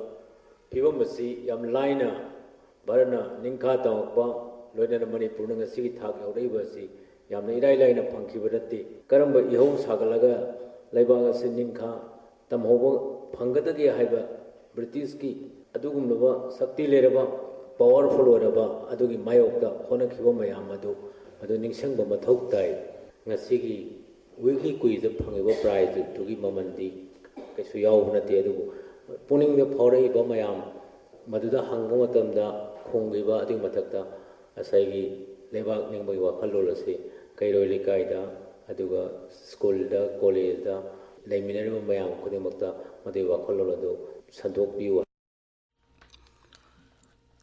ꯐꯤꯕꯝ ꯑꯁꯤ ꯌꯥꯝ ꯂꯥꯏꯅ ꯚꯥꯔꯠꯅ ꯅꯤꯡꯈꯥ ꯇꯝꯃꯛꯄ, ꯂꯣꯏꯅꯅ ꯃꯅꯤꯄꯨꯔꯅ ꯉꯁꯤꯒꯤ ꯊꯥꯛ ꯌꯧꯔꯛꯏꯕ ꯑꯁꯤ ꯌꯥꯝꯅ ꯏꯔꯥꯏ ꯂꯥꯏꯅ ꯐꯪꯈꯤꯕ ꯅꯠꯇꯦ꯫ ꯀꯔꯝꯕ ꯏꯍꯧ ꯁꯥꯒꯠꯂꯒ ꯂꯩꯕꯥꯛ ꯑꯁꯤ ꯅꯤꯡꯈꯥ ꯇꯝꯍꯧꯕ ꯐꯪꯒꯗꯒꯦ ꯍꯥꯏꯕ ꯕ꯭ꯔꯤꯇꯤꯁꯀꯤ ꯑꯗꯨꯒꯨꯝꯂꯕ ꯁꯛꯇꯤ ꯂꯩꯔꯕ, ꯄꯥꯋꯔꯐꯨꯜ ꯑꯣꯏꯔꯕ ꯑꯗꯨꯒꯤ ꯃꯥꯌꯣꯛꯇ ꯍꯣꯠꯅꯈꯤꯕ ꯃꯌꯥꯝ ꯑꯗꯨ, ꯑꯗꯨ ꯅꯤꯡꯁꯤꯡꯕ ꯃꯊꯧ ꯇꯥꯏ꯫ ꯉꯁꯤꯒꯤ ꯋꯤꯛꯂꯤ ꯀ꯭ꯋꯤꯖꯇ ꯐꯪꯉꯤꯕ ꯄ꯭ꯔꯥꯏꯖꯇꯨꯒꯤ ꯃꯃꯜꯗꯤ ꯀꯩꯁꯨ ꯌꯥꯎꯕ ꯅꯠꯇꯦ, ꯑꯗꯨꯕꯨ ꯄꯨꯛꯅꯤꯡꯗ ꯐꯥꯎꯔꯛꯏꯕ ꯃꯌꯥꯝ ꯃꯗꯨꯗ ꯍꯪꯕ ꯃꯇꯝꯗ ꯈꯨꯝꯈꯤꯕ, ꯑꯗꯨꯒꯤ ꯃꯊꯛꯇ ꯉꯁꯥꯏꯒꯤ ꯂꯩꯕꯥꯛ ꯅꯤꯡꯕꯒꯤ ꯋꯥꯈꯜꯂꯣꯟ ꯑꯁꯤ ꯀꯩꯔꯣꯏ ꯂꯩꯀꯥꯏꯗ, ꯑꯗꯨꯒ ꯁ꯭ꯀꯨꯜꯗ, ꯀꯣꯂꯦꯖꯇ ꯂꯩꯃꯤꯟꯅꯔꯤꯕ ꯃꯌꯥꯝ ꯈꯨꯗꯤꯡꯃꯛꯇ ꯃꯗꯨꯒꯤ ꯋꯥꯈꯜꯂꯣꯟ ꯑꯗꯨ ꯁꯟꯗꯣꯛꯄꯤꯌꯨ꯫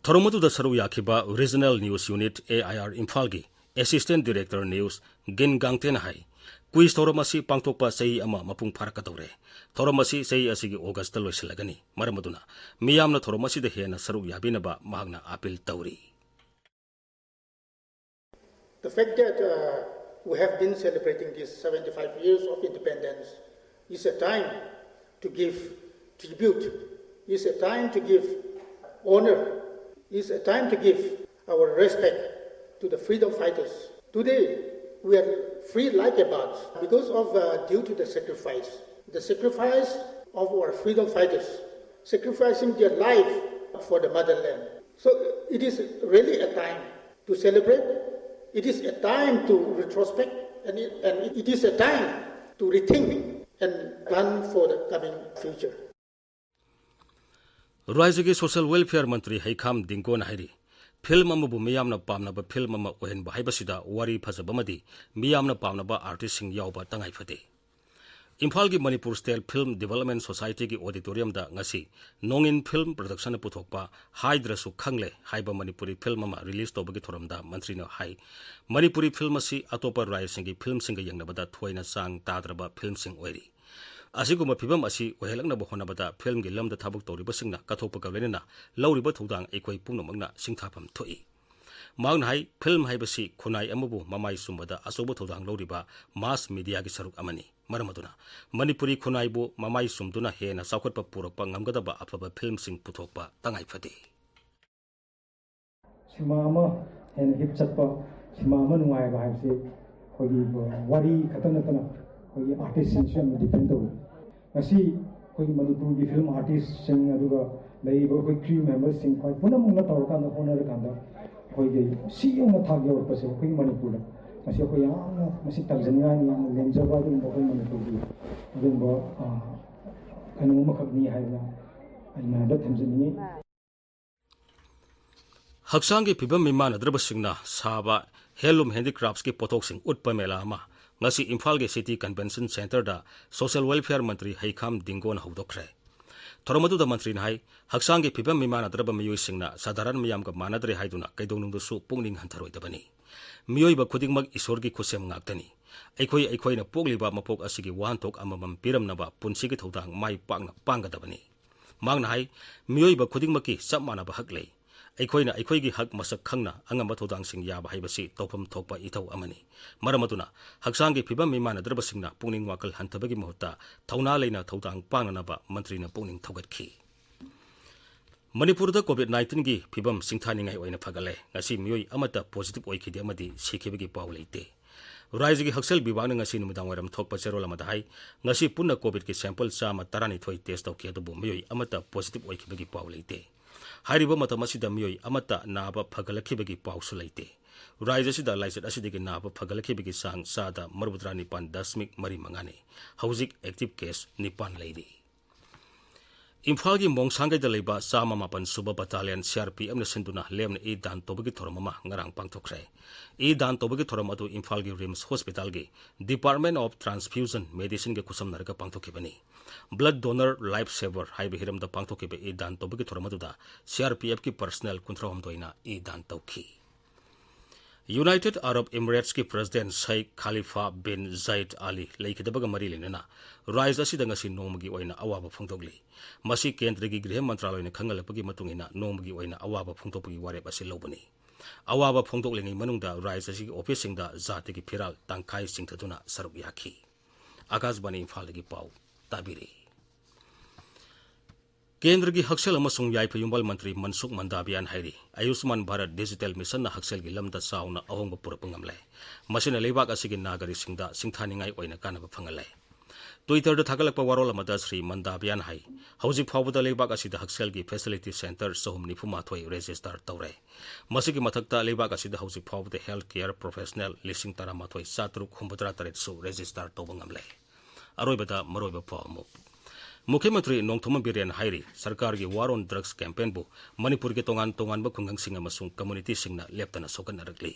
ꯊꯧꯔꯝ ꯑꯗꯨꯗ ꯁꯔꯨꯛ ꯌꯥꯈꯤꯕ Regional News Unit, A I R, ꯏꯝꯐꯥꯜꯒꯤ Assistant Director News ꯒꯤꯟ ꯒꯥꯡꯇꯦꯅ ꯍꯥꯏ, ꯀ꯭ꯋꯤꯖ ꯊꯧꯔꯝ ꯑꯁꯤ ꯄꯥꯡꯊꯣꯛꯄ ꯆꯍꯤ ꯑꯃ ꯃꯄꯨꯡ ꯐꯥꯔꯛꯀꯗꯧꯔꯦ꯫ ꯊꯧꯔꯝ ꯑꯁꯤ ꯆꯍꯤ ꯑꯁꯤꯒꯤ ꯑꯣꯒꯁꯇ ꯂꯣꯏꯁꯤꯜꯂꯒꯅꯤ꯫ ꯃꯔꯝ ꯑꯗꯨꯅ ꯃꯤꯌꯥꯝꯅ ꯊꯧꯔꯝ ꯑꯁꯤꯗ ꯍꯦꯟꯅ ꯁꯔꯨꯛ ꯌꯥꯕꯤꯅꯕ ꯃꯍꯥꯛꯅ ꯑꯥꯄꯤꯜ ꯇꯧꯔꯤ꯫ The fact that uh, we have been celebrating these seventy-five years of independence is a time to give tribute, is a time to give honor, is a time to give our respect to the freedom fighters. Today, we are free like a bird because of uh, due to the sacrifice, the sacrifice of our freedom fighters, sacrificing their life for the motherland. So it is really a time to celebrate. It is a time to retrospect, and it, and it is a time to rethink and plan for the coming future. ꯔꯥꯖ꯭ꯌꯒꯤ Social Welfare ꯃꯟꯇ꯭ꯔꯤ ꯍꯩꯈꯥꯝ ꯗꯤꯡꯒꯣꯅ ꯍꯥꯏꯔꯤ, film ꯑꯃꯕꯨ ꯃꯤꯌꯥꯝꯅ ꯄꯥꯝꯅꯕ film ꯑꯃ ꯑꯣꯏꯍꯟꯕ ꯍꯥꯏꯕꯁꯤꯗ ꯋꯥꯔꯤ ꯐꯖꯕ ꯑꯃꯗꯤ ꯃꯤꯌꯥꯝꯅ ꯄꯥꯝꯅꯕ ꯑꯥꯔꯇꯤꯁꯁꯤꯡ ꯌꯥꯎꯕ ꯇꯉꯥꯏ ꯐꯗꯦ꯫ ꯏꯝꯐꯥꯜꯒꯤ Manipur State Film Development Societyꯒꯤ auditoriumꯗ ꯉꯁꯤ ꯅꯣꯡꯏꯟ Film Productionꯅ ꯄꯨꯊꯣꯛꯄ ꯍꯥꯏꯗ꯭ꯔꯁꯨ ꯈꯪꯂꯦ ꯍꯥꯏꯕ ꯃꯅꯤꯄꯨꯔꯤ ꯐꯤꯜꯝ ꯑꯃ release ꯇꯧꯕꯒꯤ ꯊꯧꯔꯝꯗ ꯃꯟꯇ꯭ꯔꯤꯅ ꯍꯥꯏ, ꯃꯅꯤꯄꯨꯔꯤ ꯐꯤꯜꯝ ꯑꯁꯤ ꯑꯇꯣꯞꯄ ꯔꯥꯖ꯭ꯌꯁꯤꯡꯒꯤ ꯐꯤꯜꯝꯁꯤꯡꯒ ꯌꯦꯡꯅꯕꯗ ꯊꯣꯏꯅ ꯆꯥꯡ ꯇꯥꯗ꯭ꯔꯕ ꯐꯤꯜꯝꯁꯤꯡ ꯑꯣꯏꯔꯤ꯫ ꯑꯁꯤꯒꯨꯝꯕ ꯐꯤꯕꯝ ꯑꯁꯤ ꯑꯣꯏꯍꯜꯂꯛꯅꯕ ꯍꯣꯠꯅꯕꯗ ꯐꯤꯜꯝꯒꯤ ꯂꯝꯗ ꯊꯕꯛ ꯇꯧꯔꯤꯕꯁꯤꯡꯅ ꯀꯠꯊꯣꯛꯄꯒ ꯂꯣꯏꯅꯅ ꯂꯧꯔꯤꯕ ꯊꯧꯗꯥꯡ ꯑꯩꯈꯣꯏ ꯄꯨꯝꯅꯃꯛꯅ ꯁꯤꯡꯊꯥꯐꯝ ꯊꯣꯛꯏ꯫ ꯃꯍꯥꯛꯅ ꯍꯥꯏ, ꯐꯤꯜꯝ ꯍꯥꯏꯕꯁꯤ ꯈꯨꯟꯅꯥꯏ ꯑꯃꯕꯨ ꯃꯃꯥꯏ ꯆꯨꯝꯕꯗ ꯑꯆꯧꯕ ꯊꯧꯗꯥꯡ ꯂꯧꯔꯤꯕ mass mediaꯒꯤ ꯁꯔꯨꯛ ꯑꯃꯅꯤ꯫ ꯃꯔꯝ ꯑꯗꯨꯅ ꯃꯅꯤꯄꯨꯔꯤ ꯈꯨꯟꯅꯥꯏꯕꯨ ꯃꯃꯥꯏ ꯆꯨꯝꯗꯨꯅ ꯍꯦꯟꯅ ꯆꯥꯎꯈꯠꯄ ꯄꯨꯔꯛꯄ ꯉꯝꯒꯗꯕ ꯑꯐꯕ ꯐꯤꯜꯝꯁꯤꯡ ꯄꯨꯊꯣꯛꯄ ꯇꯉꯥꯏ ꯐꯗꯦ꯫ ꯁꯤꯃꯥ ꯑꯃ ꯍꯦꯟꯅ hit ꯆꯠꯄ, ꯁꯤꯃꯥ ꯑꯃ ꯅꯨꯡꯉꯥꯏꯕ ꯍꯥꯏꯕꯁꯤ ꯑꯩꯈꯣꯏꯒꯤ ꯋꯥꯔꯤ ꯈꯛꯇ ꯅꯠꯇꯅ ꯑꯩꯈꯣꯏꯒꯤ artistꯁꯤꯡꯁꯨ ꯌꯥꯝꯅ depend ꯇꯧꯏ꯫ ꯉꯁꯤ ꯑꯩꯈꯣꯏꯒꯤ ꯃꯅꯤꯄꯨꯔꯒꯤ film artistꯁꯤꯡ, ꯑꯗꯨꯒ ꯂꯩꯔꯤꯕ ꯑꯩꯈꯣꯏ crew memberꯁꯤꯡ, ꯑꯩꯈꯣꯏ ꯄꯨꯝꯅꯃꯛꯅ ꯇꯧꯔꯀꯥꯟꯗ, ꯍꯣꯠꯅꯔꯀꯥꯟꯗ ꯑꯩꯈꯣꯏꯒꯤ ꯁꯤ ꯌꯧꯅ ꯊꯥꯛ ꯌꯧꯔꯛꯄꯁꯦ ꯑꯩꯈꯣꯏꯒꯤ ꯃꯅꯤꯄꯨꯔꯗ ꯉꯁꯤ ꯑꯩꯈꯣꯏ ꯌꯥꯝꯅ ꯃꯁꯤ ꯇꯝꯖꯅꯤꯡꯉꯥꯏꯅꯤ, ꯌꯥꯝꯅ ꯂꯦꯝꯖꯕ ꯑꯗꯨꯒꯨꯝꯕ ꯑꯩꯈꯣꯏ ꯃꯅꯤꯄꯨꯔꯒꯤ ꯑꯗꯨꯒꯨꯝꯕ, ꯑ, ꯀꯩꯅꯣ ꯑꯃꯈꯛꯅꯤ ꯍꯥꯏꯗꯅ ꯑꯩ ꯃꯌꯥꯝꯗ ꯊꯝꯖꯅꯤꯡꯉꯤ꯫ ꯍꯛꯆꯥꯡꯒꯤ ꯐꯤꯕꯝ ꯃꯤꯃꯥꯟꯅꯗ꯭ꯔꯕꯁꯤꯡꯅ ꯁꯥꯕ handloom handicraftsꯀꯤ ꯄꯣꯠꯊꯣꯛꯁꯤꯡ ꯎꯠꯄ ꯃꯦꯂꯥ ꯑꯃ ꯉꯁꯤ ꯏꯝꯐꯥꯜꯒꯤ City Convention Centreꯗ Social Welfare ꯃꯟꯇ꯭ꯔꯤ ꯍꯩꯈꯥꯝ ꯗꯤꯡꯒꯣꯅ ꯍꯧꯗꯣꯛꯈ꯭ꯔꯦ꯫ ꯊꯧꯔꯝ ꯑꯗꯨꯗ ꯃꯟꯇ꯭ꯔꯤꯅ ꯍꯥꯏ, ꯍꯛꯆꯥꯡꯒꯤ ꯐꯤꯕꯝ ꯃꯤꯃꯥꯟꯅꯗ꯭ꯔꯕ ꯃꯤꯑꯣꯏꯁꯤꯡꯅ ꯁꯥꯙꯥꯔꯟ ꯃꯤꯌꯥꯝꯒ ꯃꯥꯟꯅꯗ꯭ꯔꯦ ꯍꯥꯏꯗꯨꯅ ꯀꯩꯗꯧꯅꯨꯡꯗꯁꯨ ꯄꯨꯛꯅꯤꯡ ꯍꯟꯊꯔꯣꯏꯗꯕꯅꯤ꯫ ꯃꯤꯑꯣꯏꯕ ꯈꯨꯗꯤꯡꯃꯛ ꯏꯁꯣꯔꯒꯤ ꯈꯨꯠꯁꯦꯝ ꯉꯥꯛꯇꯅꯤ꯫ ꯑꯩꯈꯣꯏ ꯑꯩꯈꯣꯏꯅ ꯄꯣꯛꯂꯤꯕ ꯃꯄꯣꯛ ꯑꯁꯤꯒꯤ ꯋꯥꯍꯟꯊꯣꯛ ꯑꯃꯃꯝ ꯄꯤꯔꯝꯅꯕ ꯄꯨꯟꯁꯤꯒꯤ ꯊꯧꯗꯥꯡ ꯃꯥꯏ ꯄꯥꯛꯅ ꯄꯥꯡꯒꯗꯕꯅꯤ꯫ ꯃꯍꯥꯛꯅ ꯍꯥꯏ, ꯃꯤꯑꯣꯏꯕ ꯈꯨꯗꯤꯡꯃꯛꯀꯤ ꯆꯞ ꯃꯥꯟꯅꯕ ꯍꯛ ꯂꯩ꯫ ꯑꯩꯈꯣꯏꯅ ꯑꯩꯈꯣꯏꯒꯤ ꯍꯛ ꯃꯁꯛ ꯈꯪꯅ ꯑꯉꯝꯕ ꯊꯧꯗꯥꯡꯁꯤꯡ ꯌꯥꯕ ꯍꯥꯏꯕꯁꯤ ꯇꯧꯐꯝ ꯊꯣꯛꯄ ꯏꯊꯧ ꯑꯃꯅꯤ꯫ ꯃꯔꯝ ꯑꯗꯨꯅ ꯍꯛꯆꯥꯡꯒꯤ ꯐꯤꯕꯝ ꯃꯤꯃꯥꯟꯅꯗ꯭ꯔꯕꯁꯤꯡꯅ ꯄꯨꯛꯅꯤꯡ ꯋꯥꯈꯜ ꯍꯟꯊꯕꯒꯤ ꯃꯍꯨꯠꯇ ꯊꯧꯅꯥ ꯂꯩꯅ ꯊꯧꯗꯥꯡ ꯄꯥꯡꯅꯅꯕ ꯃꯟꯇ꯭ꯔꯤꯅ ꯄꯨꯛꯅꯤꯡ ꯊꯧꯒꯠꯈꯤ꯫ ꯃꯅꯤꯄꯨꯔꯗ ꯀꯣꯚꯤꯗ ꯅꯥꯏꯟꯇꯤꯟꯒꯤ ꯐꯤꯕꯝ ꯁꯤꯡꯊꯥꯅꯤꯡꯉꯥꯏ ꯑꯣꯏꯅ ꯐꯒꯠꯂꯦ꯫ ꯉꯁꯤ ꯃꯤꯑꯣꯏ ꯑꯃꯠꯇ ꯄꯣꯖꯤꯇꯤꯚ ꯑꯣꯏꯈꯤꯗꯦ ꯑꯃꯗꯤ ꯁꯤꯈꯤꯕꯒꯤ ꯄꯥꯎ ꯂꯩꯇꯦ꯫ ꯔꯥꯖ꯭ꯌꯒꯤ ꯍꯛꯁꯦꯜ ꯚꯤꯚꯥꯒꯅ ꯉꯁꯤ ꯅꯨꯃꯤꯗꯥꯡ ꯋꯥꯏꯔꯝ ꯊꯣꯛꯄ ꯆꯦꯔꯣꯜ ꯑꯃꯗ ꯍꯥꯏ, ꯉꯁꯤ ꯄꯨꯟꯅ ꯀꯣꯚꯤꯗꯀꯤ ꯁꯦꯝꯄꯜ ꯆꯥꯝꯃ ꯇꯔꯥꯅꯤꯊꯣꯏ ꯇꯦꯁ ꯇꯧꯈꯤ, ꯑꯗꯨꯕꯨ ꯃꯤꯑꯣꯏ ꯑꯃꯠꯇ ꯄꯣꯖꯤꯇꯤꯚ ꯑꯣꯏꯈꯤꯕꯒꯤ ꯄꯥꯎ ꯂꯩꯇꯦ꯫ ꯍꯥꯏꯔꯤꯕ ꯃꯇꯝ ꯑꯁꯤꯗ ꯃꯤꯑꯣꯏ ꯑꯃꯠꯇ ꯅꯥꯕ ꯐꯒꯠꯂꯛꯈꯤꯕꯒꯤ ꯄꯥꯎꯁꯨ ꯂꯩꯇꯦ꯫ ꯔꯥꯖ꯭ꯌ ꯑꯁꯤꯗ ꯂꯥꯏꯆꯠ ꯑꯁꯤꯗꯒꯤ ꯅꯥꯕ ꯐꯒꯠꯂꯛꯈꯤꯕꯒꯤ ꯆꯥꯡ ꯆꯥꯗ ꯃꯔꯤꯐꯨꯇꯔꯥ ꯅꯤꯄꯥꯟ ꯗꯁꯃꯤꯛ ꯃꯔꯤ ꯃꯉꯥꯅꯤ꯫ ꯍꯧꯖꯤꯛ ꯑꯦꯛꯇꯤꯚ ꯀꯦꯁ ꯅꯤꯄꯥꯟ ꯂꯩꯔꯤ꯫ ꯏꯝꯐꯥꯜꯒꯤ ꯃꯣꯡꯁꯥꯡꯒꯩꯗ ꯂꯩꯕ ꯆꯥꯝꯃ ꯃꯥꯄꯟ ꯁꯨꯕ ꯕꯠꯇꯥꯂꯤꯌꯟ ꯁꯤ ꯑꯥꯔ ꯄꯤ ꯑꯦꯐꯅ ꯁꯤꯟꯗꯨꯅ ꯂꯦꯝꯅ ꯏ ꯗꯥꯟ ꯇꯧꯕꯒꯤ ꯊꯧꯔꯝ ꯑꯃ ꯉꯔꯥꯡ ꯄꯥꯡꯊꯣꯛꯈ꯭ꯔꯦ꯫ ꯏ ꯗꯥꯟ ꯇꯧꯕꯒꯤ ꯊꯧꯔꯝ ꯑꯗꯨ ꯏꯝꯐꯥꯜꯒꯤ ꯔꯤꯝꯁ ꯍꯣꯁꯄꯤꯇꯥꯜꯒꯤ Department of Transfusion Medicineꯒ ꯈꯨꯠꯁꯝꯅꯔꯒ ꯄꯥꯡꯊꯣꯛꯈꯤꯕꯅꯤ꯫ Blood Donor Life Saver ꯍꯥꯏꯕ ꯍꯤꯔꯝꯗ ꯄꯥꯡꯊꯣꯛꯈꯤꯕ ꯏ ꯗꯥꯟ ꯇꯧꯕꯒꯤ ꯊꯧꯔꯝ ꯑꯗꯨꯗ C R P ꯑꯦꯐꯀꯤ personal ꯀꯨꯟꯊ꯭ꯔꯥꯍꯨꯝꯗꯣꯏꯅ E ꯗꯥꯟ ꯇꯧꯈꯤ꯫ ꯌꯨꯅꯥꯏꯇꯦꯗ ꯑꯔꯕ ꯏꯃꯤꯔꯦꯠꯁꯀꯤ ꯄ꯭ꯔꯦꯁꯤꯗꯦꯟꯠ ꯁꯩꯈ ꯈꯥꯂꯤꯐꯥ ꯕꯤꯟ ꯖꯥꯏꯗ ꯑꯂꯤ ꯂꯩꯈꯤꯗꯕꯒ ꯃꯔꯤ ꯂꯩꯅꯅ ꯔꯥꯖ꯭ꯌ ꯑꯁꯤꯗ ꯉꯁꯤ ꯅꯣꯡꯃꯒꯤ ꯑꯣꯏꯅ ꯑꯋꯥꯕ ꯐꯣꯡꯗꯣꯛꯂꯤ꯫ ꯃꯁꯤ ꯀꯦꯟꯗ꯭ꯔꯒꯤ ꯒ꯭ꯔꯤꯍ ꯃꯟꯇ꯭ꯔꯥꯂꯣꯏꯅ ꯈꯪꯍꯜꯂꯛꯄꯒꯤ ꯃꯇꯨꯡ ꯏꯟꯅ ꯅꯣꯡꯃꯒꯤ ꯑꯣꯏꯅ ꯑꯋꯥꯕ ꯐꯣꯡꯗꯣꯛꯄꯒꯤ ꯋꯥꯔꯦꯞ ꯑꯁꯤ ꯂꯧꯕꯅꯤ꯫ ꯑꯋꯥꯕ ꯐꯣꯡꯗꯣꯛꯂꯤꯉꯩ ꯃꯅꯨꯡꯗ ꯔꯥꯖ꯭ꯌ ꯑꯁꯤꯒꯤ ꯑꯣꯐꯤꯁꯁꯤꯡꯗ ꯖꯥꯇꯤꯒꯤ ꯐꯤꯔꯥꯜ ꯇꯪꯈꯥꯏ ꯆꯤꯡꯊꯗꯨꯅ ꯁꯔꯨꯛ ꯌꯥꯈꯤ꯫ ꯑꯀꯥꯁꯕꯥꯅꯤ ꯏꯝꯐꯥꯜꯗꯒꯤ ꯄꯥꯎ ꯇꯥꯕꯤꯔꯤ꯫ ꯀꯦꯟꯗ꯭ꯔꯒꯤ ꯍꯛꯁꯦꯜ ꯑꯃꯁꯨꯡ ꯌꯥꯏꯐ ꯌꯨꯝꯕꯥꯜ ꯃꯟꯇ꯭ꯔꯤ ꯃꯟꯁꯨꯈ ꯃꯟꯗꯥꯕꯤꯌꯥꯟ ꯍꯥꯏꯔꯤ, ꯑꯌꯨꯁꯃꯥꯟ ꯚꯥꯔꯠ ꯗꯤꯖꯤꯇꯦꯜ ꯃꯤꯁꯟꯅ ꯍꯛꯁꯦꯜꯒꯤ ꯂꯝꯗ ꯆꯥꯎꯅ ꯑꯍꯣꯡꯕ ꯄꯨꯔꯛꯄ ꯉꯝꯂꯦ꯫ ꯃꯁꯤꯅ ꯂꯩꯕꯥꯛ ꯑꯁꯤꯒꯤ ꯅꯥꯒꯔꯤꯛꯁꯤꯡꯗ ꯁꯤꯡꯊꯥꯅꯤꯡꯉꯥꯏ ꯑꯣꯏꯅ ꯀꯥꯟꯅꯕ ꯐꯪꯍꯜꯂꯦ꯫ Twitterꯗ ꯊꯥꯒꯠꯂꯛꯄ ꯋꯥꯔꯣꯜ ꯑꯃꯗ ꯁ꯭ꯔꯤ ꯃꯟꯗꯥꯕꯤꯌꯥꯟ ꯍꯥꯏ, ꯍꯧꯖꯤꯛ ꯐꯥꯎꯕꯗ ꯂꯩꯕꯥꯛ ꯑꯁꯤꯗ ꯍꯛꯁꯦꯜꯒꯤ ꯐꯦꯁꯤꯂꯤꯇꯤ ꯁꯦꯟꯇꯔ ꯆꯍꯨꯝ ꯅꯤꯐꯨ ꯃꯥꯊꯣꯏ ꯔꯦꯖꯤꯁꯇꯔ ꯇꯧꯔꯦ꯫ ꯃꯁꯤꯒꯤ ꯃꯊꯛꯇ ꯂꯩꯕꯥꯛ ꯑꯁꯤꯗ ꯍꯧꯖꯤꯛ ꯐꯥꯎꯕꯗ ꯍꯦꯜꯊ ꯀꯦꯌꯔ ꯄ꯭ꯔꯣꯐꯦꯁꯅꯦꯜ ꯂꯤꯁꯤꯡ ꯇꯔꯥꯃꯥꯊꯣꯏ ꯆꯥꯇ꯭ꯔꯨꯛ ꯍꯨꯝꯐꯨꯇꯔꯥ ꯇꯔꯦꯠꯁꯨ ꯔꯦꯖꯤꯁꯇꯔ ꯇꯧꯕ ꯉꯝꯂꯦ꯫ ꯑꯔꯣꯏꯕꯗ ꯃꯔꯨꯑꯣꯏꯕ ꯄꯥꯎ ꯑꯃꯨꯛ꯫ ꯃꯨꯈ꯭ꯌ ꯃꯟꯇ꯭ꯔꯤ ꯅꯣꯡꯊꯣꯝꯕꯝ ꯕꯤꯔꯦꯟ ꯍꯥꯏꯔꯤ, ꯁꯔꯀꯥꯔꯒꯤ War on Drugs campaignꯕꯨ ꯃꯅꯤꯄꯨꯔꯒꯤ ꯇꯣꯉꯥꯟ ꯇꯣꯉꯥꯟꯕ ꯈꯨꯡꯒꯪꯁꯤꯡ ꯑꯃꯁꯨꯡ ꯀꯝꯃ꯭ꯌꯨꯅꯤꯇꯤꯁꯤꯡꯅ ꯂꯦꯞꯇꯅ ꯁꯣꯛꯍꯟꯅꯔꯛꯂꯤ꯫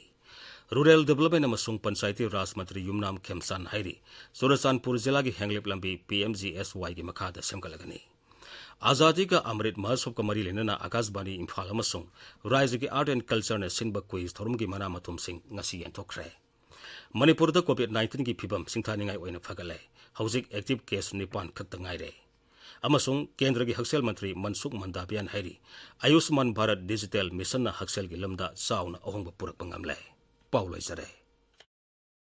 ꯔꯨꯔꯦꯜ ꯗꯤꯕ꯭ꯂꯞꯃꯦꯟ ꯑꯃꯁꯨꯡ ꯄꯟꯆꯥꯌꯇꯤ ꯔꯥꯖ ꯃꯟꯇ꯭ꯔꯤ ꯌꯨꯝꯅꯥꯝ ꯈꯦꯝꯆꯥꯟ ꯍꯥꯏꯔꯤ, ꯆꯨꯔꯆꯥꯟꯄꯨꯔ ꯖꯤꯂꯥꯒꯤ ꯍꯦꯡꯂꯦꯞ ꯂꯝꯕꯤ P M G S Yꯒꯤ ꯃꯈꯥꯗ ꯁꯦꯝꯒꯠꯂꯒꯅꯤ꯫ ꯑꯖꯥꯗꯤ ꯀꯥ ꯑꯃ꯭ꯔꯤꯠ ꯃꯍꯣꯠꯁꯕꯒ ꯃꯔꯤ ꯂꯩꯅꯅ ꯑꯀꯥꯁꯕꯥꯅꯤ ꯏꯝꯐꯥꯜ ꯑꯃꯁꯨꯡ ꯔꯥꯏꯖꯒꯤ Art and Cultureꯅ ꯁꯤꯟꯕ quiz ꯊꯧꯔꯝꯒꯤ ꯃꯅꯥ ꯃꯊꯨꯝꯁꯤꯡ ꯉꯁꯤ ꯌꯦꯟꯊꯣꯛꯈ꯭ꯔꯦ꯫ ꯃꯅꯤꯄꯨꯔꯗ COVID nineteenꯒꯤ ꯐꯤꯕꯝ ꯁꯤꯡꯊꯥꯅꯤꯡꯉꯥꯏ ꯑꯣꯏꯅ ꯐꯒꯠꯂꯦ꯫ ꯍꯧꯖꯤꯛ active case ꯅꯤꯄꯥꯟ ꯈꯛꯇ ꯉꯥꯏꯔꯦ꯫ ꯑꯃꯁꯨꯡ ꯀꯦꯟꯗ꯭ꯔꯒꯤ ꯍꯛꯁꯦꯜ ꯃꯟꯇ꯭ꯔꯤ ꯃꯟꯁꯨꯈ ꯃꯟꯗꯥꯚꯤꯌꯥꯅ ꯍꯥꯏꯔꯤ, ꯑꯌꯨꯁꯃꯥꯟ ꯚꯥꯔꯠ digital missionꯅ ꯍꯛꯁꯦꯜꯒꯤ ꯂꯝꯗ ꯆꯥꯎꯅ ꯑꯍꯣꯡꯕ ꯄꯨꯔꯛꯄ ꯉꯝꯂꯦ꯫ ꯄꯥꯎ ꯂꯣꯏꯖꯔꯦ꯫